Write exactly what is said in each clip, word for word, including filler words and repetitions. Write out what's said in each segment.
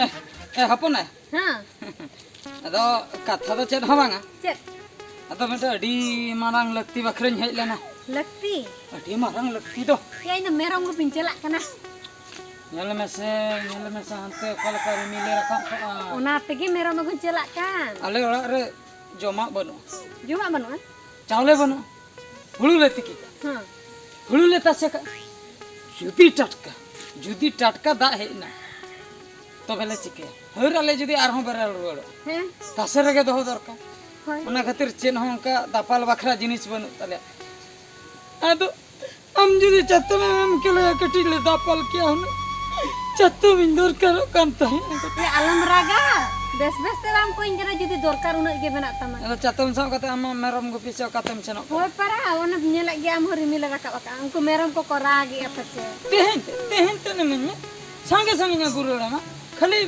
ᱮ, ᱮ, ᱦᱚᱯᱚᱱ ᱟᱭ᱾ ᱦᱮᱸ᱾ ᱟᱫᱚ ᱠᱟᱛᱷᱟ ᱫᱚ ᱪᱮᱫ ᱦᱚᱸ ᱵᱟᱝᱟ᱾ ᱪᱮᱫ? ᱟᱫᱚ ᱢᱤᱫᱴᱮᱱ ᱟᱹᱰᱤ ᱢᱟᱨᱟᱝ ᱞᱟᱹᱠᱛᱤ ᱵᱟᱠᱷᱨᱟᱧ ᱦᱮᱡ ᱞᱮᱱᱟ᱾ ᱞᱟᱹᱠᱛᱤ? ᱟᱹᱰᱤ ᱢᱟᱨᱟᱝ ᱞᱟᱹᱠᱛᱤ ᱫᱚ᱾ ᱭᱟ, ᱤᱧ ᱫᱚ ᱢᱮᱨᱚᱢ ᱜᱩᱯᱤᱧ ᱪᱟᱞᱟᱜ ᱠᱟᱱᱟ᱾ ᱧᱮᱞ ᱢᱮᱥᱮ, ᱧᱮᱞ ᱢᱮᱥᱮ, ᱦᱟᱱᱛᱮ ᱚᱠᱟ ᱞᱮᱠᱟ ᱨᱤᱢᱤᱞᱮ ᱨᱟᱠᱟᱵ ᱠᱟᱜᱼᱟ᱾ ᱚᱱᱟ ᱛᱮᱜᱮ ᱢᱮᱨᱚᱢ ᱟᱹᱜᱩᱧ ᱪᱟᱞᱟᱜ ᱠᱟᱱ᱾ ᱟᱞᱮ ᱚᱲᱟᱜ ᱨᱮ ᱡᱚᱢᱟᱜ ᱵᱟᱹᱱᱩᱜᱼᱟ᱾ ᱡᱚᱢᱟᱜ ᱵᱟᱹᱱᱩᱜᱼᱟ? ᱪᱟᱣᱞᱮ ᱵᱟᱹᱱᱩᱜᱼᱟ᱾ ᱦᱩᱲᱩ ᱞᱮ ᱛᱤᱠᱤ ᱠᱟᱜᱼᱟ᱾ ᱦᱮᱸ᱾ ᱦᱩᱲᱩ ᱞᱮ ᱛᱟᱥᱮ ᱠᱟᱜᱼᱟ᱾ ᱡᱩᱫᱤ ᱴᱟᱴᱠᱟ, ᱡᱩᱫᱤ ᱴᱟᱴᱠᱟ ᱫᱟᱜ ᱦᱮᱡ ᱮᱱᱟ, ᱛᱚᱵᱮ ᱞᱮ ᱪᱤᱠᱟᱹᱭᱟ? ᱦᱟᱹᱨ ᱟᱞᱮ ᱡᱩᱫᱤ ᱟᱨᱦᱚᱸ ᱵᱮᱨᱮᱞ ᱨᱩᱣᱟᱹᱲᱚᱜᱼᱟ᱾ ᱦᱮᱸ᱾ ᱛᱟᱥᱮ ᱨᱮᱜᱮ ᱫᱚᱦᱚ ᱫᱚᱨᱠᱟᱨ᱾ ᱦᱳᱭ᱾ ᱚᱱᱟ ᱠᱷᱟᱹᱛᱤᱨ ᱪᱮᱫ ᱦᱚᱸ ᱚᱱᱠᱟ ᱫᱟᱯᱟᱞ ᱵᱟᱠᱷᱨᱟ ᱡᱤᱱᱤᱥ ᱵᱟᱹᱱᱩᱜ ᱛᱟᱞᱮᱭᱟ᱾ ᱟᱫᱚ ᱟᱢ ᱡᱩᱫᱤ ᱪᱟᱛᱚᱢ ᱮᱢ ᱠᱮᱞᱮᱭᱟ, ᱠᱟᱹᱴᱤᱡ ᱞᱮ ᱫᱟᱯᱟᱞ ᱠᱮᱭᱟ ᱦᱩᱱᱟᱹᱝ᱾ ᱪᱟᱛᱚᱢ ᱤᱧ ᱫᱚᱨᱠᱟᱨᱚᱜ ᱠᱟᱱ ᱛᱟᱦᱮᱸᱫ᱾ ᱮ, ᱟᱞᱚᱢ ᱨᱟᱜᱟ᱾ ᱵᱮᱥ ᱵᱮᱥ ᱛᱮ ᱵᱟᱢ ᱠᱚᱭᱤᱧ ᱠᱟᱱᱟ, ᱡᱩᱫᱤ ᱫᱚᱨᱠᱟᱨ ᱩᱱᱟᱹᱜ ᱜᱮ ᱢᱮᱱᱟᱜ ᱛᱟᱢᱟ᱾ ᱟᱫᱚ ᱪᱟᱛᱚᱢ ᱥᱟᱵ ᱠᱟᱛᱮ ᱟᱢ ᱢᱟ ᱢᱮᱨᱚᱢ ᱜᱩᱯᱤ ᱥᱮ ᱚᱠᱟᱛᱮᱢ ᱥᱮᱱᱚᱜ ᱠᱟᱱᱟ? ᱦᱳᱭ ᱯᱟᱨᱟ, ᱚᱱᱮᱢ ᱧᱮᱞᱮᱫ ᱜᱮᱭᱟ, ᱟᱢ ᱦᱚᱸ ᱨᱤᱢᱤᱞᱮ ᱨᱟᱠᱟᱵ ᱟᱠᱟᱫᱼᱟ᱾ ᱩᱱᱠᱩ ᱢᱮᱨᱚᱢ ᱠᱚᱠᱚ ᱨᱟᱜᱮᱜᱼᱟ ᱯᱟᱪᱮ᱾ ᱛᱮᱦᱮᱧ ᱛᱮ, ᱛᱮᱦᱮᱧ ᱛᱮ ᱱᱮᱢᱮᱧ ᱢᱮ᱾ ᱥᱟᱸᱜᱮ ᱥᱟᱸᱜᱮᱧ ᱟᱹᱜᱩ ᱨᱩᱣᱟᱹᱲ ᱟᱢᱟ᱾ ᱠᱷᱟᱹᱞᱤ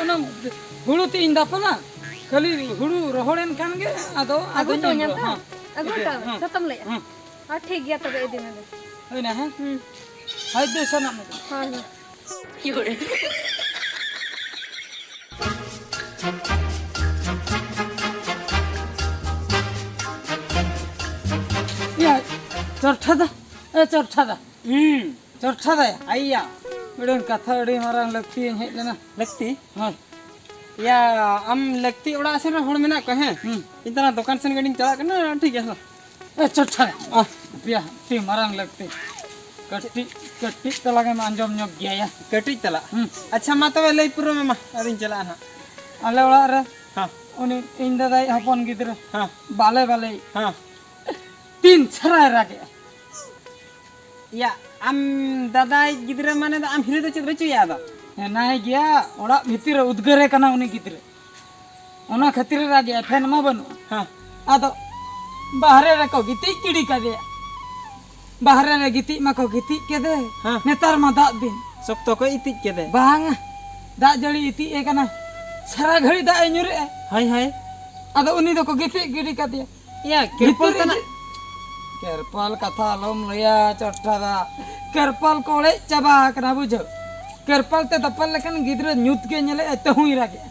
ᱚᱱᱟ ᱦᱩᱲᱩ ᱛᱮ ᱤᱧ ᱫᱟᱯᱟᱞᱟ᱾ ᱠᱷᱟᱹᱞᱤ ᱦᱩᱲᱩ ᱨᱚᱦᱚᱲᱮᱱ ᱠᱷᱟᱱ ᱜᱮ ᱟᱫᱚ ᱟᱹᱜᱩ ᱟᱫᱚᱧ ᱦᱚᱴᱚ ᱮᱢ ᱟᱹᱧᱟᱢ ᱨᱩᱣᱟᱹᱲᱟ᱾ ᱛᱚ? ᱦᱮᱸ᱾ ᱟᱹᱜᱩ ᱤᱫᱤ, ᱦᱚᱴᱚ ᱟᱹᱧ᱾ ᱦᱮᱸ᱾ ᱪᱟᱛᱚᱢ ᱞᱟᱹᱭᱮᱫᱼᱟ᱾ ᱦᱮᱸ᱾ ᱟᱨ ᱴᱷᱤᱠ ᱜᱮᱭᱟ ᱛᱚᱵᱮ, ᱤᱫᱤ ᱢᱮ ᱫᱮ᱾ ᱦᱩᱭᱱᱟ, ᱦᱮᱸ? ᱦᱩᱸ᱾ ᱦᱳᱭ ᱫᱮ, ᱥᱮᱱᱚᱜ ᱢᱮ᱾ ᱦᱳᱭ, ᱦᱳᱭ᱾ ᱤᱭᱟᱹ, ᱪᱚᱨᱴᱷᱟ ᱫᱟ, ᱮ, ᱪᱚᱨᱴᱷᱟ ᱫᱟ᱾ ᱦᱩᱸ᱾ ᱪᱚᱨᱴᱷᱟ ᱫᱟᱭᱟ᱾ ᱟᱭᱭᱟ᱾ ᱢᱤᱫᱴᱮᱱ ᱠᱟᱛᱷᱟ ᱟᱹᱰᱤ ᱢᱟᱨᱟᱝ ᱞᱟᱹᱠᱛᱤᱭᱟᱹᱧ ᱦᱮᱡ ᱞᱮᱱᱟ᱾ ᱞᱟᱹᱠᱛᱤ? ᱦᱳᱭ᱾ ᱭᱟ, ᱟᱢ ᱞᱟᱹᱠᱛᱤ ᱚᱲᱟᱜ ᱥᱮᱱ ᱨᱮ ᱦᱚᱲ ᱢᱮᱱᱟᱜ ᱠᱚᱣᱟ, ᱦᱮᱸ? ᱦᱩᱸ᱾ ᱤᱧ ᱛᱟᱞᱟ ᱫᱚᱠᱟᱱ ᱥᱮᱱ ᱜᱟᱹᱰᱤᱧ ᱪᱟᱞᱟᱜ ᱠᱟᱱᱟ, ᱴᱷᱤᱠ ᱜᱮᱭᱟ, ᱦᱮᱸ᱾ ᱮ, ᱪᱚᱴᱷᱟ᱾ ᱟᱦ᱾ ᱟᱯᱮᱭᱟ, ᱟᱹᱰᱤ ᱢᱟᱨᱟᱝ ᱞᱟᱹᱠᱛᱤ᱾ ᱠᱟᱹᱴᱤᱡ, ᱠᱟᱹᱴᱤᱡ ᱛᱟᱞᱟᱝ ᱮᱢ ᱟᱸᱡᱚᱢ ᱧᱚᱜ ᱜᱮᱭᱟ, ᱭᱟ᱾ ᱠᱟᱹᱴᱤᱡ ᱛᱟᱞᱟ? ᱦᱩᱸ᱾ ᱟᱪᱪᱷᱟ, ᱢᱟ ᱛᱚᱵᱮ ᱞᱟᱹᱭ ᱯᱩᱨᱟᱹᱣ ᱢᱮ ᱢᱟ, ᱟᱨᱤᱧ ᱪᱟᱞᱟᱜᱼᱟ ᱱᱟᱦᱟᱜ᱾ ᱟᱞᱮ ᱚᱲᱟᱜ ᱨᱮ ᱦᱮᱸ᱾ ᱩᱱᱤ ᱤᱧ ᱫᱟᱫᱟᱭᱤᱡ ᱦᱚᱯᱚᱱ ᱜᱤᱫᱽᱨᱟᱹ ᱦᱮᱸ᱾ ᱵᱟᱞᱮ ᱵᱟᱞᱮ ᱦᱮᱸ᱾ ᱛᱤᱱ ᱪᱷᱟᱨᱟᱭ ᱨᱟᱜᱮᱜᱼᱟ᱾ ᱭᱟ, ᱟᱢ ᱫᱟᱫᱟᱭᱤᱡ ᱜᱤᱫᱽᱨᱟᱹ ᱢᱟᱱᱮ ᱫᱚ ᱟᱢ ᱦᱤᱞᱤ ᱫᱚ ᱪᱮᱫ ᱨᱮ ᱪᱚᱭᱟ ᱟᱫᱚ? ᱦᱮᱱᱟᱭ ᱜᱮᱭᱟ, ᱚᱲᱟᱜ ᱵᱷᱤᱛᱤᱨ ᱨᱮ ᱩᱫᱽᱜᱟᱹᱨᱮ ᱠᱟᱱᱟ ᱩᱱᱤ ᱜᱤᱫᱽᱨᱟᱹ᱾ ᱚᱱᱟ ᱠᱷᱟᱹᱛᱤᱨ ᱮ ᱨᱟᱜᱮᱜᱼᱟ, ᱯᱷᱮᱱ ᱢᱟ ᱵᱟᱹᱱᱩᱜᱼᱟ᱾ ᱦᱮᱸ᱾ ᱟᱫᱚ ᱵᱟᱦᱨᱮ ᱨᱮᱠᱚ ᱜᱤᱛᱤᱡ ᱜᱤᱰᱤ ᱠᱟᱫᱮᱭᱟ᱾ ᱵᱟᱦᱨᱮ ᱨᱮ ᱜᱤᱛᱤᱡ ᱢᱟᱠᱚ ᱜᱤᱛᱤᱡ ᱠᱮᱫᱮ᱾ ᱦᱮᱸ᱾ ᱱᱮᱛᱟᱨ ᱢᱟ ᱫᱟᱜ ᱫᱤᱱ᱾ ᱥᱚᱠᱛᱚ ᱠᱚ ᱤᱛᱤᱡ ᱠᱮᱫᱮ᱾ ᱵᱟᱝᱟ, ᱫᱟᱜ ᱡᱟᱹᱲᱤ ᱤᱛᱤᱡ ᱮ ᱠᱟᱱᱟ᱾ ᱥᱟᱨᱟ ᱜᱷᱟᱹᱲᱤ ᱫᱟᱜ ᱮ ᱧᱩᱨᱮᱜᱼᱟ᱾ ᱦᱳᱭ, ᱦᱳᱭ᱾ ᱟᱫᱚ ᱩᱱᱤ ᱫᱚᱠᱚ ᱜᱤᱛᱤᱡ ᱜᱤᱰᱤ ᱠᱟᱫᱮᱭᱟ᱾ ᱭᱟ, ᱠᱮᱯᱚᱞ ᱵᱷᱤᱛᱨᱤ ᱛᱟᱱᱟᱜ, ᱤᱫᱤ- ᱠᱮᱨᱯᱟᱞ ᱠᱟᱛᱷᱟ ᱟᱞᱚᱢ ᱞᱟᱹᱭᱟ ᱪᱚᱴᱷᱟ ᱫᱟ᱾ ᱠᱮᱨᱯᱟᱞ ᱠᱚ ᱚᱲᱮᱡ ᱪᱟᱵᱟ ᱟᱠᱟᱱᱟ, ᱵᱩᱡᱷᱟᱹᱣ᱾ ᱠᱮᱨᱯᱟᱞ ᱛᱮ ᱫᱟᱯᱟᱞ ᱞᱮᱠᱷᱟᱱ ᱜᱤᱫᱽᱨᱟᱹ ᱧᱩᱛ ᱜᱮ ᱧᱮᱞᱮᱜᱼᱟᱭ, ᱛᱟᱹᱦᱩᱭ ᱨᱟᱜᱮᱜᱼᱟ᱾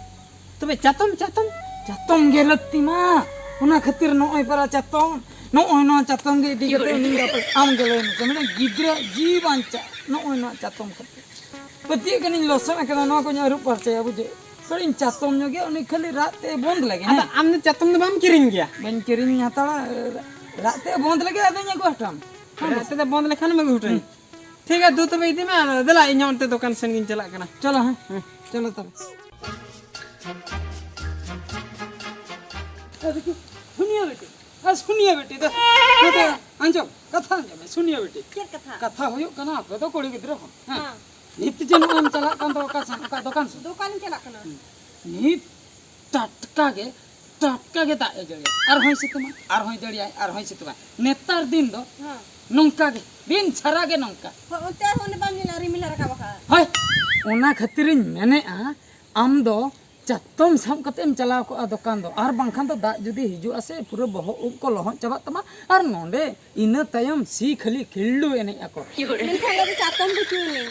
ᱛᱚᱵᱮ ᱪᱟᱛᱚᱢ, ᱪᱟᱛᱚᱢ? ᱪᱟᱛᱚᱢ ᱜᱮ ᱞᱟᱹᱠᱛᱤ ᱢᱟ᱾ ᱚᱱᱟ ᱠᱷᱟᱹᱛᱤᱨ ᱱᱚᱜᱼᱚᱭ ᱯᱟᱨᱟ ᱪᱟᱛᱚᱢ, ᱱᱚᱜᱼᱚᱭ ᱱᱚᱣᱟ ᱪᱟᱛᱚᱢ ᱜᱮ ᱤᱫᱤ ᱠᱟᱛᱮ ᱩᱱᱤ ᱫᱚ ᱟᱢ ᱜᱮ ᱞᱟᱹᱭ ᱢᱮᱥᱮ, ᱢᱤᱫᱴᱟᱝ ᱜᱤᱫᱽᱨᱟᱹ ᱡᱤᱣᱤ ᱵᱟᱧᱪᱟᱜ ᱱᱚᱜᱼᱚᱭ ᱱᱚᱣᱟ ᱪᱟᱛᱚᱢ ᱠᱷᱟᱹᱛᱤᱨ᱾ ᱯᱟᱹᱛᱭᱟᱹᱜ ᱠᱟᱹᱱᱟᱹᱧ, ᱞᱚᱥᱚᱫ ᱟᱠᱟᱱᱟ, ᱱᱚᱣᱟ ᱠᱚᱧ ᱟᱹᱨᱩᱵ ᱯᱟᱨᱪᱟᱭᱟ, ᱵᱩᱡᱷᱟᱹᱣ᱾ ᱠᱟᱹᱴᱤᱡ ᱤᱧ ᱪᱟᱛᱚᱢ ᱧᱚᱜ ᱜᱮ, ᱩᱱᱤ ᱠᱷᱟᱹᱞᱤ ᱨᱟᱜ ᱛᱮ ᱵᱚᱱᱫ ᱞᱮᱜᱮ, ᱟᱫᱚ ᱦᱮᱸ? ᱟᱢ ᱫᱚ ᱪᱟᱛᱚᱢ ᱫᱚ ᱵᱟᱢ ᱠᱤᱨᱤᱧ ᱜᱮᱭᱟ? ᱵᱟᱹᱧ ᱠᱤᱨᱤᱧ ᱦᱟᱛᱟᱲᱟ, ᱨᱟᱜ ᱛᱮ ᱵᱚᱱᱫ ᱞᱮᱜᱮ, ᱟᱫᱚᱧ ᱟᱹᱜᱩ ᱦᱚᱴᱚ ᱟᱢᱟ᱾ ᱨᱟᱜ ᱛᱮ ᱵᱚᱱᱫ ᱞᱮᱠᱷᱟᱱᱮᱢ ᱟᱹᱜᱩ ᱦᱚᱴᱚ ᱟᱹᱧᱟ᱾ ᱦᱩᱸ᱾ ᱴᱷᱤᱠ ᱜᱮᱭᱟ, ᱫᱩ ᱛᱚᱵᱮ ᱤᱫᱤ ᱢᱮ, ᱟᱨ ᱫᱮᱞᱟ ᱤᱧ ᱦᱚᱸ ᱚᱱᱛᱮ ᱫᱚᱠᱟᱱ ᱥᱮᱱ ᱜᱤᱧ ᱪᱟᱞᱟᱜ ᱠᱟᱱᱟ᱾ ᱪᱚᱞᱚ, ᱦᱮᱸ, ᱦᱮᱸ᱾ ᱪᱚᱞᱚ ᱛᱚᱵᱮ᱾ ᱮ ᱫᱮᱠᱷᱤ, ᱥᱩᱱᱤᱭᱟ ᱵᱤᱴᱤ, ᱮ ᱥᱩᱱᱤᱭᱟ ᱵᱤᱴᱤ, ᱫᱮ, ᱱᱚᱛᱮ ᱟᱸᱡᱚᱢ, ᱠᱟᱛᱷᱟ ᱟᱸᱡᱚᱢ ᱢᱮ, ᱥᱩᱱᱤᱭᱟ ᱵᱤᱴᱤ᱾ ᱪᱮᱫ ᱠᱟᱛᱷᱟ? ᱠᱟᱛᱷᱟ ᱦᱩᱭᱩᱜ ᱠᱟᱱᱟ, ᱟᱯᱮ ᱫᱚ ᱠᱩᱲᱤ ᱜᱤᱫᱽᱨᱟᱹ ᱦᱚᱸ, ᱦᱮᱸ? ᱦᱮᱸ᱾ ᱱᱤᱛ ᱡᱮ ᱱᱚᱜᱼᱚᱭ ᱮᱢ ᱪᱟᱞᱟᱜ ᱠᱟᱱ ᱫᱚ ᱚᱠᱟ ᱥᱮᱱ, ᱚᱠᱟ ᱫᱚᱠᱟᱱ ᱥᱮᱱ? ᱫᱚᱠᱟᱱᱤᱧ ᱪᱟᱞᱟᱜ ᱠᱟᱱᱟ᱾ ᱦᱩᱸ᱾ ᱱᱤᱛ ᱴᱟᱴᱠᱟ ᱜᱮ, ᱴᱟᱴᱠᱟ ᱜᱮ ᱫᱟᱜ ᱮ ᱡᱟᱹᱲᱤᱭᱟ, ᱟᱨᱦᱚᱸᱭ ᱥᱤᱛᱩᱝᱟ, ᱟᱨᱦᱚᱸᱭ ᱡᱟᱹᱲᱤᱭᱟᱭ, ᱟᱨᱦᱚᱸᱭ ᱥᱤᱛᱩᱝᱟ᱾ ᱱᱮᱛᱟᱨ ᱫᱤᱱ ᱫᱚ ᱦᱮᱸ᱾ ᱱᱚᱝᱠᱟ ᱜᱮ, ᱫᱤᱱ ᱥᱟᱨᱟ ᱜᱮ ᱱᱚᱝᱠᱟ᱾ ᱦᱳᱭ, ᱚᱱᱛᱮ ᱟᱨᱦᱚᱸ ᱚᱱᱮ ᱵᱟᱢ ᱧᱮᱞᱟ, ᱨᱤᱢᱤᱞ ᱮ ᱨᱟᱠᱟᱵ ᱟᱠᱟᱫᱼᱟ᱾ ᱦᱳᱭ, ᱚᱱᱟ ᱠᱷᱟᱹᱛᱤᱨᱤᱧ ᱢᱮᱱᱮᱫᱼᱟ, ᱟᱢ ᱫᱚ ᱪᱟᱛᱚᱢ ᱥᱟᱵ ᱠᱟᱛᱮ ᱮᱢ ᱪᱟᱞᱟᱣ ᱠᱚᱜᱼᱟ ᱫᱚᱠᱟᱱ ᱫᱚ, ᱟᱨ ᱵᱟᱝᱠᱷᱟᱱ ᱫᱚ ᱫᱟᱜ ᱡᱩᱫᱤ ᱦᱤᱡᱩᱜᱼᱟ ᱥᱮ, ᱯᱩᱨᱟᱹ ᱵᱚᱦᱚᱜ ᱩᱵ ᱠᱚ ᱞᱚᱦᱚᱫ ᱪᱟᱵᱟᱜ ᱛᱟᱢᱟ, ᱟᱨ ᱱᱚᱰᱮ ᱤᱱᱟᱹ ᱛᱟᱭᱚᱢ ᱥᱤ ᱠᱷᱟᱹᱞᱤ ᱠᱷᱤᱞᱰᱩ ᱮᱱᱮᱡ ᱟᱠᱚ᱾ ᱢᱮᱱᱠᱷᱟᱱ ᱟᱫᱚ ᱪᱟᱛᱚᱢ ᱫᱚ ᱪᱩᱭ ᱱᱟᱹᱧ᱾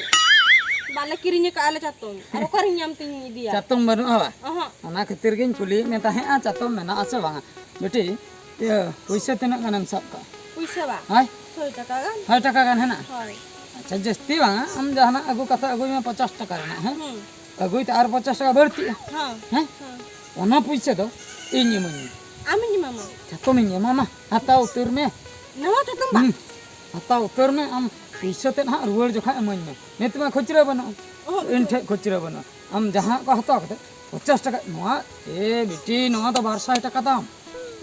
ᱵᱟᱞᱮ ᱠᱤᱨᱤᱧ ᱟᱠᱟᱫᱼᱟ ᱞᱮ ᱪᱟᱛᱚᱢ᱾ ᱟᱨ ᱚᱠᱟᱨᱤᱧ ᱧᱟᱢ ᱛᱤᱧ ᱤᱫᱤᱭᱟ? ᱪᱟᱛᱚᱢ ᱵᱟᱹᱱᱩᱜᱼᱟ ᱵᱟ? ᱚᱦᱚᱸ᱾ ᱚᱱᱟ ᱠᱷᱟᱹᱛᱤᱨ ᱜᱤᱧ ᱠᱩᱞᱤᱭᱮᱫ ᱢᱮ ᱛᱟᱦᱮᱸᱫᱼᱟ, ᱪᱟᱛᱚᱢ ᱢᱮᱱᱟᱜᱼᱟ ᱥᱮ ᱵᱟᱝᱟ? ᱵᱤᱴᱤ, ᱤᱭᱟᱹ, ᱯᱩᱭᱥᱟᱹ ᱛᱤᱱᱟᱹᱜ ᱜᱟᱱᱮᱢ ᱥᱟᱵ ᱠᱟᱜᱼᱟ? ᱯᱩᱭᱥᱟᱹ ᱵᱟ? ᱦᱳᱭ? ᱥᱚᱭ ᱴᱟᱠᱟ ᱜᱟᱱ᱾ ᱥᱚᱭ ᱴᱟᱠᱟ ᱜᱟᱱ ᱦᱮᱱᱟᱜᱼᱟ? ᱦᱳᱭ᱾ ᱟᱪᱪᱷᱟ, ᱡᱟᱹᱥᱛᱤ ᱵᱟᱝᱟ, ᱟᱢ ᱡᱟᱦᱟᱱᱟᱜ ᱟᱹᱜᱩ ᱠᱟᱛᱮ ᱟᱹᱜᱩᱭ ᱢᱮ ᱯᱚᱪᱟᱥ ᱴᱟᱠᱟ ᱨᱮᱱᱟᱜ, ᱦᱮᱸ? ᱦᱩᱸ᱾ ᱟᱹᱜᱩᱭ ᱛᱮ ᱟᱨ ᱯᱚᱪᱟᱥ ᱴᱟᱠᱟ ᱵᱟᱹᱲᱛᱤᱜᱼᱟ᱾ ᱦᱮᱸ᱾ ᱦᱮᱸ? ᱦᱮᱸ᱾ ᱚᱱᱟ ᱯᱩᱭᱥᱟᱹ ᱫᱚ ᱤᱧ ᱤᱢᱟᱹᱧ ᱢᱮ᱾ ᱟᱢᱤᱧ ᱮᱢᱟᱢᱟ᱾ ᱪᱟᱛᱚᱢᱤᱧ ᱮᱢᱟᱢᱟ, ᱦᱟᱛᱟᱣ ᱩᱛᱟᱹᱨ ᱢᱮ᱾ ᱱᱟᱣᱟ ᱪᱟᱛᱚᱢ ᱵᱟ? ᱦᱩᱸ, ᱦᱟᱛᱟᱣ ᱩᱛᱟᱹᱨ ᱢᱮ, ᱟᱢ ᱯᱩᱭᱥᱟᱹ ᱛᱮᱫ ᱦᱟᱸᱜ ᱨᱩᱣᱟᱹᱲ ᱡᱚᱠᱷᱟᱡ ᱤᱢᱟᱹᱧ ᱢᱮ᱾ ᱱᱤᱛ ᱢᱟ ᱠᱷᱩᱪᱨᱟᱹ ᱵᱟᱹᱱᱩᱜᱼᱟ᱾ ᱚᱦᱚᱸ᱾ ᱤᱧ ᱴᱷᱮᱡ ᱠᱷᱩᱪᱨᱟᱹ ᱵᱟᱹᱱᱩᱜᱼᱟ᱾ ᱟᱢ ᱡᱟᱦᱟᱸ ᱠᱚ ᱦᱟᱛᱟᱣ ᱠᱟᱛᱮ ᱯᱚᱪᱟᱥ ᱴᱟᱠᱟ, ᱱᱚᱣᱟ, ᱮ ᱵᱤᱴᱤ, ᱱᱚᱣᱟ ᱫᱚ ᱵᱟᱨ ᱥᱟᱭ ᱴᱟᱠᱟ ᱫᱟᱢ᱾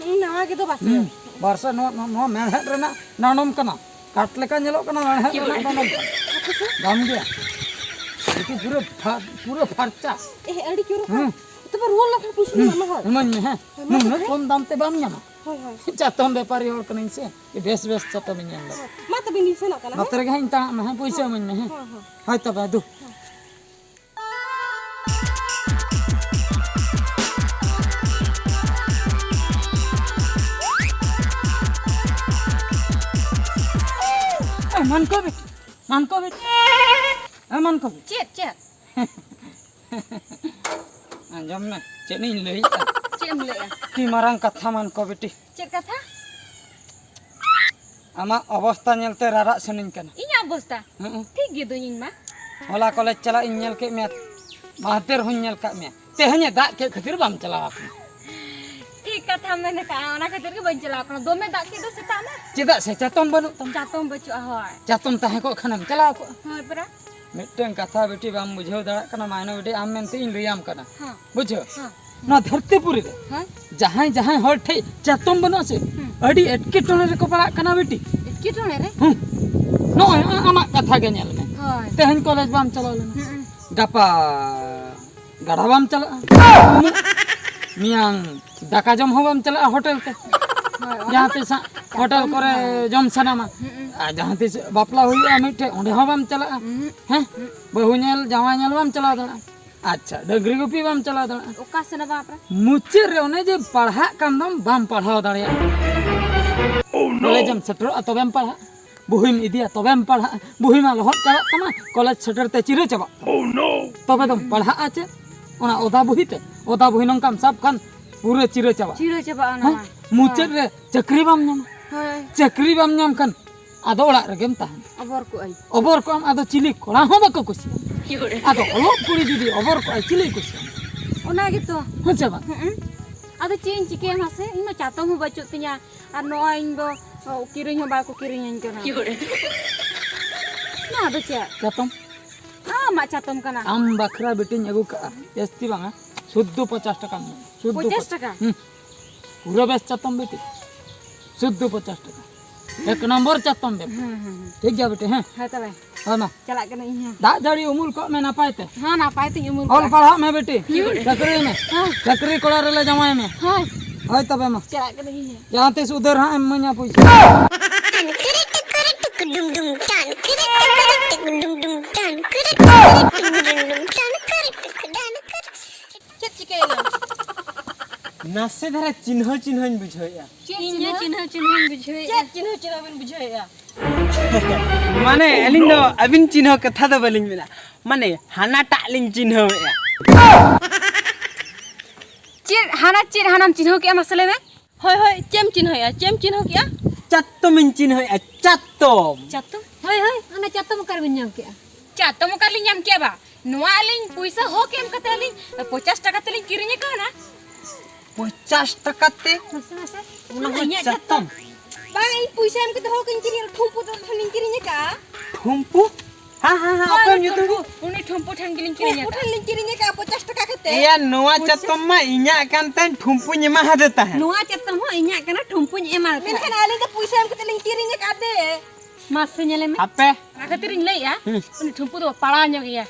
ᱦᱩᱸ, ᱱᱟᱣᱟ ᱜᱮᱫᱚ ᱵᱟᱥᱮ᱾ ᱦᱩᱸ, ᱵᱟᱨ ᱥᱟᱭ, ᱱᱚᱣᱟ, ᱱᱚᱣᱟ, ᱱᱚᱣᱟ ᱢᱮᱲᱦᱮᱫ ᱨᱮᱱᱟᱜ ᱰᱟᱸᱰᱚᱢ ᱠᱟᱱᱟ᱾ ᱠᱟᱴ ᱞᱮᱠᱟ ᱧᱮᱞᱚᱜ ᱠᱟᱱᱟ, ᱢᱮᱲᱦᱮᱫ ᱨᱮᱱᱟᱜ ᱰᱟᱸᱰᱚᱢ ᱠᱟᱱᱟ᱾ ᱫᱟᱢ ᱜᱮᱭᱟ᱾ ᱵᱤᱴᱤ, ᱯᱩᱨᱟᱹ ᱯᱷᱟ-, ᱯᱩᱨᱟᱹ ᱯᱷᱟᱨᱪᱟ᱾ ᱮ, ᱟᱹᱰᱤ ᱪᱚᱨᱚᱠ᱾ ᱦᱩᱸ᱾ ᱛᱚᱵᱮ ᱨᱩᱣᱟᱹᱲ ᱞᱮᱠᱷᱟᱱ ᱯᱩᱭᱥᱟᱹᱧ ᱦᱩᱸ, ᱮᱢᱟᱢᱟ, ᱦᱳᱭ᱾ ᱮᱢᱟᱹᱧ ᱢᱮ, ᱦᱮᱸ᱾ ᱦᱳᱭ, ᱢᱟ ᱱᱩᱱᱟᱹᱜ ᱛᱚᱵᱮ᱾ ᱠᱚᱢ ᱫᱟᱢ ᱛᱮ ᱵᱟᱢ ᱧᱟᱢᱟ᱾ ᱦᱳᱭ, ᱦᱳᱭ᱾ ᱪᱟᱛᱚᱢ ᱵᱮᱯᱟᱨᱤ ᱦᱚᱲ ᱠᱟᱹᱱᱟᱹᱧ ᱥᱮ, ᱵᱮᱥ ᱵᱮᱥ ᱪᱟᱛᱚᱢᱤᱧ ᱮᱢ ᱫᱟ᱾ ᱦᱳᱭ, ᱢᱟ ᱛᱚᱵᱮ ᱤᱧ ᱥᱮᱱᱚᱜ ᱠᱟᱱᱟ, ᱱᱚᱛᱮ ᱦᱮᱸ? ᱨᱮᱜᱮ ᱦᱟᱸᱜ ᱤᱧ ᱛᱟᱦᱮᱱᱟ, ᱦᱮᱸ, ᱯᱩᱭᱥᱟᱹ ᱦᱳᱭ᱾ ᱤᱢᱟᱹᱧ ᱢᱮ, ᱦᱮᱸ᱾ ᱦᱳᱭ, ᱦᱳᱭ᱾ ᱦᱳᱭ ᱛᱚᱵᱮ, ᱫᱩ᱾ ᱦᱳᱭ᱾ ᱢᱟᱱᱠᱚ ᱵᱤᱴᱤ, ᱢᱟᱱᱠᱚ ᱵᱤᱴᱤ, ᱦᱮᱸ, ᱢᱟᱱᱠᱚ ᱵᱤᱴᱤ᱾ ᱪᱮᱫ, ᱪᱮᱫ? ᱟᱸᱡᱚᱢ ᱢᱮ, ᱪᱮᱫ ᱤᱧ ᱞᱟᱹᱭᱮᱫᱼᱟ? ᱪᱮᱫ ᱮᱢ ᱞᱟᱹᱭᱮᱫᱼᱟ? ᱟᱹᱰᱤ ᱢᱟᱨᱟᱝ ᱠᱟᱛᱷᱟ, ᱢᱟᱱᱠᱚ ᱵᱤᱴᱤ᱾ ᱪᱮᱫ ᱠᱟᱛᱷᱟ? ᱟᱢᱟᱜ ᱚᱵᱚᱥᱛᱟ ᱧᱮᱞᱛᱮ ᱨᱟᱨᱟᱜ ᱥᱟᱱᱟᱧ ᱠᱟᱱᱟ᱾ ᱤᱧᱟᱹᱜ ᱚᱵᱚᱥᱛᱟ? ᱦᱩᱸ᱾ ᱴᱷᱤᱠ ᱜᱮ ᱫᱩᱧ ᱤᱧ ᱢᱟ᱾ ᱦᱚᱞᱟ ᱠᱚᱞᱮᱡᱽ ᱪᱟᱞᱟᱜ ᱤᱧ ᱧᱮᱞ ᱠᱮᱫ ᱢᱮᱭᱟ, ᱢᱟᱦᱫᱮᱨ ᱦᱚᱸᱧ ᱧᱮᱞ ᱠᱟᱜ ᱢᱮᱭᱟ᱾ ᱛᱮᱦᱮᱧᱮ ᱫᱟᱜ ᱠᱮᱫ ᱠᱷᱟᱹᱛᱤᱨ ᱵᱟᱢ ᱪᱟᱞᱟᱣ ᱟᱠᱟᱱᱟ᱾ ᱴᱷᱤᱠ ᱠᱟᱛᱷᱟᱢ ᱢᱮᱱ ᱟᱠᱟᱫᱼᱟ, ᱚᱱᱟ ᱠᱷᱟᱹᱛᱤᱨ ᱜᱮ ᱵᱟᱹᱧ ᱪᱟᱞᱟᱣ ᱟᱠᱟᱱᱟ᱾ ᱫᱚᱢᱮ ᱫᱟᱜ ᱠᱮᱫ ᱫᱚ ᱥᱮᱛᱟᱜ ᱢᱟ᱾ ᱪᱮᱫᱟᱜ ᱥᱮ ᱪᱟᱛᱚᱢ ᱵᱟᱹᱱᱩᱜ ᱛᱟᱢᱟ᱾ ᱪᱟᱛᱚᱢ ᱵᱟᱹᱪᱩᱜᱼᱟ, ᱦᱳᱭ᱾ ᱪᱟᱛᱚᱢ ᱛᱟᱦᱮᱸ ᱠᱚᱜ ᱠᱷᱟᱱᱮᱢ ᱪᱟᱞᱟᱣ ᱠᱚᱜᱼᱟ᱾ ᱦᱳᱭ ᱯᱮᱨᱟ᱾ ᱢᱤᱫᱴᱟᱹᱝ ᱠᱟᱛᱷᱟ ᱵᱤᱴᱤ ᱵᱟᱢ ᱵᱩᱡᱷᱟᱹᱣ ᱫᱟᱲᱮᱭᱟᱜ ᱠᱟᱱᱟ, ᱢᱟᱭᱱᱚ ᱵᱤᱴᱤ, ᱟᱢ ᱢᱮᱱᱛᱮ ᱤᱧ ᱞᱟᱹᱭᱟᱢ ᱠᱟᱱᱟ᱾ ᱦᱮᱸ᱾ ᱵᱩᱡᱷᱟᱹᱣ? ᱦᱮᱸ᱾ ᱱᱚᱣᱟ ᱫᱷᱟᱹᱨᱛᱤ ᱯᱩᱨᱤ ᱨᱮ ᱦᱮᱸ? ᱡᱟᱦᱟᱸᱭ ᱡᱟᱦᱟᱸᱭ ᱦᱚᱲ ᱴᱷᱮᱡ ᱪᱟᱛᱚᱢ ᱵᱟᱹᱱᱩᱜᱼᱟ ᱥᱮ, ᱦᱩᱸ᱾ ᱟᱹᱰᱤ ᱮᱴᱠᱮᱴᱚᱬᱮ ᱨᱮᱠᱚ ᱯᱟᱲᱟᱜ ᱠᱟᱱᱟ ᱵᱤᱴᱤ᱾ ᱮᱴᱠᱮᱴᱚᱬᱮ ᱨᱮ? ᱦᱩᱸ᱾ ᱱᱚᱜᱼᱚᱭ ᱟ-, ᱟᱢᱟᱜ ᱠᱟᱛᱷᱟ ᱜᱮ ᱧᱮᱞ ᱢᱮ᱾ ᱦᱳᱭ᱾ ᱛᱮᱦᱮᱧ ᱠᱚᱞᱮᱡᱽ ᱵᱟᱢ ᱪᱟᱞᱟᱣ ᱞᱮᱱᱟ᱾ ᱦᱩᱸ᱾ ᱜᱟᱯᱟ ᱜᱟᱰᱟ ᱵᱟᱢ ᱪᱟᱞᱟᱜᱼᱟ᱾ ᱢᱮᱭᱟᱝ ᱫᱟᱠᱟ ᱡᱚᱢ ᱦᱚᱸ ᱵᱟᱢ ᱪᱟᱞᱟᱜᱼᱟ ᱦᱳᱴᱮᱞ ᱛᱮ᱾ ᱦᱳᱭ, ᱚᱱᱟ ᱡᱟᱦᱟᱸ ᱢᱟ ᱛᱤᱥ ᱦᱟᱸᱜ ᱦᱳᱴᱮᱞ ᱠᱚᱨᱮ ᱡᱚᱢ ᱥᱟᱱᱟᱢᱟ᱾ ᱦᱩᱸ᱾ ᱟᱨ ᱡᱟᱦᱟᱸ ᱛᱤᱥ ᱵᱟᱯᱞᱟ ᱦᱩᱭᱩᱜᱼᱟ ᱢᱤᱫᱴᱷᱮᱡ, ᱚᱸᱰᱮ ᱦᱚᱸ ᱵᱟᱢ ᱪᱟᱞᱟᱜᱼᱟ᱾ ᱦᱩᱸ᱾ ᱦᱮᱸ? ᱦᱩᱸ᱾ ᱵᱟᱹᱦᱩ ᱧᱮᱞ, ᱡᱟᱶᱟᱭ ᱧᱮᱞ ᱵᱟᱢ ᱪᱟᱞᱟᱣ ᱫᱟᱲᱮᱭᱟᱜᱼᱟ᱾ ᱟᱪᱪᱷᱟ, ᱰᱟᱹᱝᱨᱤ ᱜᱩᱯᱤ ᱵᱟᱢ ᱪᱟᱞᱟᱣ ᱫᱟᱲᱮᱭᱟᱜᱼᱟ᱾ ᱚᱠᱟ ᱥᱮᱱ ᱵᱟᱯᱨᱟ? ᱢᱩᱪᱟᱹᱫ ᱨᱮ ᱚᱱᱮ ᱡᱮ ᱯᱟᱲᱦᱟᱜ ᱠᱟᱱ ᱫᱚᱢ, ᱵᱟᱢ ᱯᱟᱲᱦᱟᱣ ᱫᱟᱲᱮᱭᱟᱜᱼᱟ᱾ Oh, no! ᱠᱚᱞᱮᱡᱽ ᱮᱢ ᱥᱮᱴᱮᱨᱚᱜᱼᱟ, ᱛᱚᱵᱮᱢ ᱯᱟᱲᱦᱟᱜᱼᱟ᱾ ᱵᱩᱦᱤᱢ ᱤᱫᱤᱭᱟ, ᱛᱚᱵᱮᱢ ᱯᱟᱲᱦᱟᱜᱼᱟ᱾ ᱵᱩᱦᱤ ᱢᱟ ᱞᱚᱦᱚᱫ ᱪᱟᱵᱟᱜ ᱛᱟᱢᱟ, ᱠᱚᱞᱮᱡᱽ ᱥᱮᱴᱮᱨ ᱛᱮ ᱪᱤᱨᱟᱹ ᱪᱟᱵᱟᱜ ᱛᱟᱢᱟ᱾ Oh, no! ᱛᱚᱵᱮ ᱫᱚᱢ ᱯᱟᱲᱦᱟᱜᱼᱟ ᱪᱮᱫ? ᱚᱱᱟ ᱚᱫᱟ ᱵᱩᱦᱤ ᱛᱮ? ᱚᱫᱟ ᱵᱩᱦᱤ ᱱᱚᱝᱠᱟᱢ ᱥᱟᱵ ᱠᱷᱟᱱ ᱯᱩᱨᱟᱹ ᱪᱤᱨᱟᱹ ᱪᱟᱵᱟᱜᱼᱟ᱾ ᱪᱤᱨᱟᱹ ᱪᱟᱵᱟᱜᱼᱟ ᱚᱱᱟ ᱦᱮᱸ? ᱢᱟ᱾ ᱢᱩᱪᱟᱹᱫ ᱦᱳᱭ᱾ ᱨᱮ ᱪᱟᱹᱠᱨᱤ ᱵᱟᱢ ᱧᱟᱢᱟ᱾ ᱦᱳᱭ᱾ ᱪᱟᱹᱠᱨᱤ ᱵᱟᱢ ᱧᱟᱢ ᱠᱷᱟᱱ ᱟᱫᱚ ᱚᱲᱟᱜ ᱨᱮᱜᱮᱢ ᱛᱟᱦᱮᱱᱟ᱾ ᱚᱵᱚᱨ ᱠᱚᱜ ᱟᱹᱧ᱾ ᱚᱵᱚᱨ ᱠᱚᱜ ᱟᱢ, ᱟᱫᱚ ᱪᱤᱞᱤ ᱠᱚᱲᱟ ᱦᱚᱸ ᱵᱟᱠᱚ ᱠᱩᱥᱤᱭᱟᱢᱟ᱾ ᱟᱫᱚ ᱚᱞᱚᱜ ᱠᱩᱲᱤ ᱡᱩᱫᱤ ᱚᱵᱚᱨ ᱠᱚᱜ ᱟᱭ, ᱪᱤᱞᱤ ᱠᱩᱥᱤᱭᱟᱢᱟ? ᱚᱱᱟ ᱜᱮᱛᱚ᱾ ᱦᱮᱸ ᱥᱮ ᱵᱟᱝ? ᱦᱩᱸ᱾ ᱟᱫᱚ ᱪᱮᱫ ᱤᱧ ᱪᱤᱠᱟᱹᱭᱟ ᱢᱟᱥᱮ? ᱤᱧ ᱢᱟ ᱪᱟᱛᱚᱢ ᱦᱚᱸ ᱵᱟᱹᱪᱩᱜ ᱛᱤᱧᱟ, ᱟᱨ ᱱᱚᱜᱼᱚᱭ ᱤᱧ ᱫᱚ, ᱚ, ᱠᱤᱨᱤᱧ ᱦᱚᱸ ᱵᱟᱠᱚ ᱠᱤᱨᱤᱧᱟᱹᱧ ᱠᱟᱱᱟ᱾ ᱱᱚᱣᱟ ᱫᱚ ᱪᱮᱫ? ᱪᱟᱛᱚᱢ? ᱟᱢᱟᱜ ᱪᱟᱛᱚᱢ ᱠᱟᱱᱟ᱾ ᱟᱢ ᱵᱟᱠᱷᱨᱟ ᱵᱤᱴᱤᱧ ᱟᱹᱜᱩ ᱠᱟᱜᱼᱟ, ᱡᱟᱹᱥᱛᱤ ᱵᱟᱝᱟ, ᱥᱩᱫᱽᱫᱷᱚ ᱯᱚᱪᱟᱥ ᱴᱟᱠᱟ ᱢᱮᱱᱟᱜᱼᱟ᱾ ᱥᱩᱫᱽᱫᱷᱚ ᱯᱚᱪᱟᱥ ᱯᱚᱪᱟᱥ᱾ ᱴᱟᱠᱟ? ᱦᱩᱸ᱾ ᱯᱩᱨᱟᱹ ᱵᱮᱥ ᱪᱟᱛᱚᱢ ᱵᱤᱴᱤ, ᱥᱩᱫᱽᱫᱷᱚ ᱯᱚᱪᱟᱥ ᱴᱟᱠᱟ᱾ ᱮᱠ ᱱᱚᱢᱵᱚᱨ ᱪᱟᱛᱚᱢ ᱵᱮᱯᱟᱨ᱾ ᱦᱩᱸ, ᱦᱩᱸ, ᱦᱩᱸ᱾ ᱴᱷᱤᱠ ᱜᱮᱭᱟ ᱵᱤᱴᱤ, ᱦᱮᱸ? ᱦᱮᱸ ᱛᱚᱵᱮ᱾ ᱦᱳᱭ ᱢᱟ᱾ ᱪᱟᱞᱟᱜ ᱠᱟᱹᱱᱟᱹᱧ ᱤᱧ ᱦᱚᱸ᱾ ᱫᱟᱜ ᱡᱟᱹᱲᱤ ᱩᱢᱩᱞ ᱠᱚᱜ ᱢᱮ ᱱᱟᱯᱟᱭ ᱛᱮ᱾ ᱦᱮᱸ, ᱱᱟᱯᱟᱭ ᱛᱤᱧ ᱩᱢᱩᱞ ᱚᱞ ᱠᱚᱜᱼᱟ᱾ ᱯᱟᱲᱦᱟᱜ ᱢᱮ ᱵᱤᱴᱤ᱾ ᱦᱩᱸ᱾ ᱪᱟᱹᱠᱨᱤ ᱢᱮ᱾ ᱦᱮᱸ᱾ ᱪᱟᱹᱠᱨᱤ ᱠᱚᱲᱟ ᱨᱮᱞᱮ ᱡᱟᱶᱟᱭ ᱢᱮ᱾ ᱦᱳᱭ᱾ ᱦᱳᱭ ᱛᱚᱵᱮ ᱢᱟ᱾ ᱪᱟᱞᱟᱜ ᱠᱟᱹᱱᱟᱹᱧ ᱤᱧ ᱦᱚᱸ᱾ ᱡᱟᱦᱟᱸ ᱛᱤᱥ ᱩᱫᱷᱟᱹᱨ ᱦᱟᱸᱜ ᱮᱢ ᱤᱢᱟᱹᱧᱟ ᱯᱩᱭᱥᱟᱹ᱾ ᱪᱮᱫ ᱪᱤᱠᱟᱹᱭᱮᱱᱟ? ᱱᱟᱥᱮ ᱫᱷᱟᱨᱟ ᱪᱤᱱᱦᱟᱹ ᱪᱤᱱᱦᱟᱹᱧ ᱵᱩᱡᱷᱟᱹᱣᱮᱫᱼᱟ᱾ ᱪᱮᱫ ᱤᱧ ᱦᱚᱸ ᱪᱤᱱᱦᱟᱹ? ᱪᱤᱱᱦᱟᱹ ᱪᱤᱱᱦᱟᱹᱧ ᱵᱩᱡᱷᱟᱹᱣᱮᱫᱼᱟ᱾ ᱪᱮᱫ ᱪᱤᱱᱦᱟᱹ ᱪᱤᱱᱦᱟᱹ ᱵᱤᱱ ᱵᱩᱡᱷᱟᱹᱣᱮᱫᱼᱟ? ᱢᱟᱱᱮ, ᱟᱹᱞᱤᱧ ᱫᱚ ᱟᱹᱵᱤᱱ ᱪᱤᱱᱦᱟᱹ ᱠᱟᱛᱷᱟ ᱫᱚ ᱵᱟᱹᱞᱤᱧ ᱢᱮᱱᱟ, ᱢᱟᱱᱮ, ᱦᱟᱱᱟᱴᱟᱜ ᱞᱤᱧ ᱪᱤᱱᱦᱟᱹᱣᱮᱫᱼᱟ᱾ ᱪᱮᱫ ᱦᱟᱱᱟ, ᱪᱮᱫ ᱦᱟᱱᱟᱢ ᱪᱤᱱᱦᱟᱹᱣ ᱠᱮᱫᱼᱟ, ᱢᱟᱥᱮ ᱞᱟᱹᱭ ᱢᱮ? ᱦᱳᱭ, ᱦᱳᱭ, ᱪᱮᱫ ᱮᱢ ᱪᱤᱱᱦᱟᱹᱣᱮᱫᱼᱟ? ᱪᱮᱫ ᱮᱢ ᱪᱤᱱᱦᱟᱹᱣ ᱠᱮᱫᱼᱟ? ᱪᱟᱛᱚᱢᱤᱧ ᱪᱤᱱᱦᱟᱹᱣᱮᱫᱼᱟ, ᱪᱟᱛᱚᱢ᱾ ᱪᱟᱛᱚᱢ? ᱦᱳᱭ, ᱦᱳᱭ, ᱚᱱᱟ ᱪᱟᱛᱚᱢ ᱚᱠᱟᱨᱮᱵᱤᱱ ᱧᱟᱢ ᱠᱮᱫᱼᱟ? ᱪᱟᱛᱚᱢ ᱚᱠᱟᱨᱮᱞᱤᱧ ᱧᱟᱢ ᱠᱮᱫᱼᱟ ᱵᱟ? ᱱᱚᱣᱟ ᱟᱹᱞᱤᱧ ᱯᱚᱭᱥᱟ ᱦᱚᱸ ᱮᱢ ᱠᱟᱛᱮ ᱟᱹᱞᱤᱧ ᱯᱚᱧᱪᱟᱥ ᱴᱟᱠᱟ ᱛᱮᱞᱤᱧ ᱠᱤᱨᱤᱧ ᱟᱠᱟᱣᱱᱟ᱾ ᱯᱚᱧᱪᱟᱥ ᱴᱟᱠᱟ ᱛᱮ? ᱢᱟᱥᱮ, ᱢᱟᱥᱮ᱾ ᱚᱱᱟ ᱦᱚᱸ ᱤᱧᱟᱹᱜ ᱪᱟᱛᱚᱢ? ᱪᱟᱛᱚᱢ᱾ ᱵᱟᱝ, ᱤᱧ ᱯᱚᱭᱥᱟ ᱮᱢ ᱠᱟᱛᱮ ᱦᱚᱸ ᱠᱤᱱ ᱠᱤᱨᱤᱧ, ᱴᱷᱩᱢᱯᱩ ᱫᱚ ᱛᱟᱦᱮᱸ ᱞᱤᱧ ᱠᱤᱨᱤᱧ ᱟᱠᱟᱫᱼᱟ᱾ ᱴᱷᱩᱢᱯᱩ? ᱦᱮᱸ, ᱦᱮᱸ, ᱦᱮᱸ, ᱦᱳᱭ, ᱚᱠᱚᱭᱮᱢ ᱧᱩᱛᱩᱢ ᱴᱷᱩᱢᱯᱩ, ᱠᱮᱫ? ᱩᱱᱤ ᱴᱷᱩᱢᱯᱩ ᱴᱷᱮᱱ ᱜᱮᱞᱤᱧ ᱠᱤᱨᱤᱧ ᱴᱷᱩᱢᱯᱩ ᱟᱠᱟᱫᱼᱟ᱾ ᱴᱷᱮᱱ ᱞᱤᱧ ᱠᱤᱨᱤᱧ ᱟᱠᱟᱫᱼᱟ ᱯᱚᱧᱪᱟᱥ ᱴᱟᱠᱟ ᱠᱟᱛᱮ᱾ ᱮᱭᱟ, ᱱᱚᱣᱟ ᱯᱚᱧᱪᱟᱥ ᱪᱟᱛᱚᱢ ᱢᱟ ᱤᱧᱟᱹᱜ ᱠᱟᱱ ᱛᱟᱦᱮᱸᱫ, ᱴᱷᱩᱢᱯᱩᱧ ᱮᱢᱟ ᱦᱟᱫᱮ ᱛᱟᱦᱮᱸᱫ᱾ ᱱᱚᱣᱟ ᱪᱟᱛᱚᱢ ᱦᱚᱸ ᱤᱧᱟᱹᱜ ᱠᱟᱱᱟ, ᱴᱷᱩᱢᱯᱩᱧ ᱮᱢᱟ ᱢᱮᱱᱠᱷᱟᱱ ᱟᱹᱞᱤᱧ ᱫᱚ ᱯᱚᱭᱥᱟ ᱮᱢ ᱠᱟᱛᱮ ᱞᱤᱧ ᱠᱤᱨᱤᱧ ᱟᱠᱟᱫ ᱫᱮ᱾ ᱢᱟᱥᱮ ᱧᱮᱞᱮ ᱢᱮ᱾ ᱦᱟᱯᱮ᱾ ᱚᱱᱟ ᱠᱷᱟᱹᱛᱤᱨ ᱤᱧ ᱞᱟᱹᱭᱮᱜᱼᱟ, ᱦᱩᱸ᱾ ᱩᱱᱤ ᱴᱷᱩᱢᱯᱩ ᱫᱚ ᱯᱟᱲᱟᱣ ᱧᱚᱜ ᱜᱮᱭᱟ᱾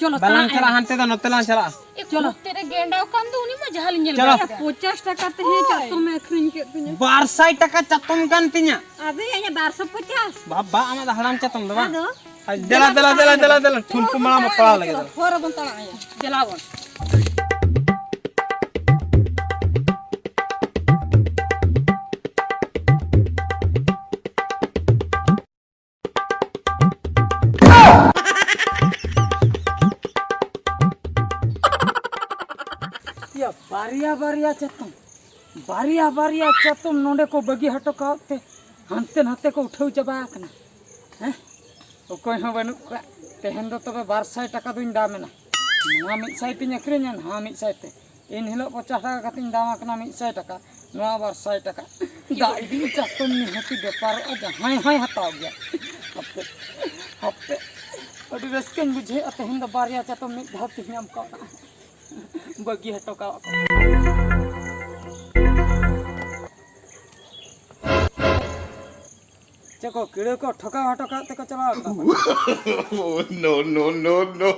ᱪᱚᱞᱚ, ᱵᱟᱞᱟᱝ ᱛᱟᱲᱟᱜ ᱪᱟᱞᱟᱜᱼᱟ, ᱟᱭ᱾ ᱦᱟᱱᱛᱮ ᱫᱚ ᱱᱚᱛᱮ ᱞᱟᱝ ᱪᱟᱞᱟᱜᱼᱟ᱾ ᱮ, ᱪᱚᱞᱚ᱾ ᱠᱷᱩᱵ ᱛᱮᱫ ᱮ ᱜᱮᱸᱰᱟᱣ ᱠᱟᱱ ᱫᱚ, ᱩᱱᱤ ᱢᱟ ᱡᱟᱦᱟᱸ ᱞᱤᱧ ᱧᱮᱞ ᱪᱚᱞᱚ᱾ ᱵᱟᱲᱟ ᱠᱮᱫᱟ᱾ ᱯᱚᱧᱪᱟᱥ ᱴᱟᱠᱟ ᱛᱮ ᱦᱮᱸ ᱦᱳᱭ᱾ ᱪᱟᱛᱚᱢ ᱮ ᱟᱹᱠᱷᱨᱤᱧ ᱠᱮᱫ ᱛᱤᱧᱟᱹ᱾ ᱵᱟᱨ ᱥᱟᱭ ᱴᱟᱠᱟ ᱪᱟᱛᱚᱢ ᱠᱟᱱ ᱛᱤᱧᱟ᱾ ᱟᱫᱚ ᱤᱧᱟᱹᱜ ᱵᱟᱨᱥᱚ ᱯᱚᱧᱪᱟᱥ᱾ ᱵᱟᱵᱟ, ᱟᱢᱟᱜ ᱫᱚ ᱦᱟᱲᱟᱢ ᱪᱟᱛᱚᱢ ᱫᱚ ᱵᱟᱝ? ᱟᱫᱚ? ᱟᱨ ᱫᱮᱞᱟ, ᱫᱮᱞᱟ, ᱫᱮᱞᱟ, ᱫᱮᱞᱟ, ᱫᱮᱞᱟ, ᱴᱷᱩᱢᱯᱩ ᱢᱟᱲᱟᱝ ᱢᱟ ᱯᱟᱲᱟᱣ ᱞᱮᱜᱮ ᱫᱮᱞᱟ᱾ ᱦᱚᱨ ᱨᱮᱵᱚᱱ ᱛᱟᱲᱟᱢ ᱟᱭᱟ᱾ ᱫᱮᱞᱟ ᱵᱚᱱ᱾ ᱭᱟ, ᱵᱟᱨᱭᱟ ᱵᱟᱨᱭᱟ ᱪᱟᱛᱚᱢ, ᱵᱟᱨᱭᱟ ᱵᱟᱨᱭᱟ ᱪᱟᱛᱚᱢ ᱱᱚᱰᱮ ᱠᱚ ᱵᱟᱹᱜᱤ ᱦᱚᱴᱚ ᱠᱟᱜ ᱛᱮ ᱦᱟᱱᱛᱮ ᱱᱟᱛᱮ ᱠᱚ ᱩᱴᱷᱟᱹᱣ ᱪᱟᱵᱟ ᱟᱠᱟᱱᱟ᱾ ᱦᱮᱸ, ᱚᱠᱚᱭ ᱦᱚᱸ ᱵᱟᱹᱱᱩᱜ ᱠᱚᱣᱟ᱾ ᱛᱮᱦᱮᱧ ᱫᱚ ᱛᱚᱵᱮ ᱵᱟᱨ ᱥᱟᱭ ᱴᱟᱠᱟ ᱫᱩᱧ ᱫᱟᱢ ᱮᱱᱟ᱾ ᱱᱚᱣᱟ ᱢᱤᱫ ᱥᱟᱭ ᱛᱤᱧ ᱟᱹᱠᱷᱨᱤᱧᱟ, ᱱᱚᱣᱟ ᱢᱤᱫ ᱥᱟᱭ ᱛᱮ᱾ ᱮᱱ ᱦᱤᱞᱳᱜ ᱯᱚᱧᱪᱟᱥ ᱴᱟᱠᱟ ᱠᱟᱛᱮᱧ ᱫᱟᱢ ᱟᱠᱟᱱᱟ ᱢᱤᱫ ᱥᱟᱭ ᱴᱟᱠᱟ, ᱱᱚᱣᱟ ᱵᱟᱨ ᱥᱟᱭ ᱴᱟᱠᱟ᱾ ᱫᱟᱜ ᱤᱫᱤ ᱪᱟᱛᱚᱢ ᱱᱤᱦᱟᱹᱛᱤ ᱵᱮᱯᱟᱨᱚᱜᱼᱟ, ᱡᱟᱦᱟᱸᱭ ᱦᱚᱸᱭ ᱦᱟᱛᱟᱣ ᱜᱮᱭᱟ᱾ ᱦᱟᱯᱮ, ᱦᱟᱯᱮ, ᱟᱹᱰᱤ ᱨᱟᱹᱥᱠᱟᱹᱧ ᱵᱩᱡᱷᱟᱹᱣᱮᱫᱼᱟ ᱛᱮᱦᱮᱧ ᱫᱚ ᱵᱟᱨᱭᱟ ᱪᱟᱛᱚᱢ ᱢᱤᱫ ᱫᱷᱟᱣ ᱛᱮᱧ ᱧᱟᱢ ᱠᱟᱣᱱᱟ᱾ ᱵᱟᱹᱜᱤ ᱦᱚᱴᱚ ᱠᱟᱜ ᱠᱚ᱾ ᱪᱮᱫ ᱠᱚ ᱠᱤᱲᱟᱹ ᱠᱚ ᱴᱷᱚᱠᱟᱣ ᱦᱚᱴᱚ ᱠᱟᱜ ᱛᱮᱠᱚ ᱪᱟᱞᱟᱣ ᱠᱟᱱᱟ? Oh, no, no, no, no.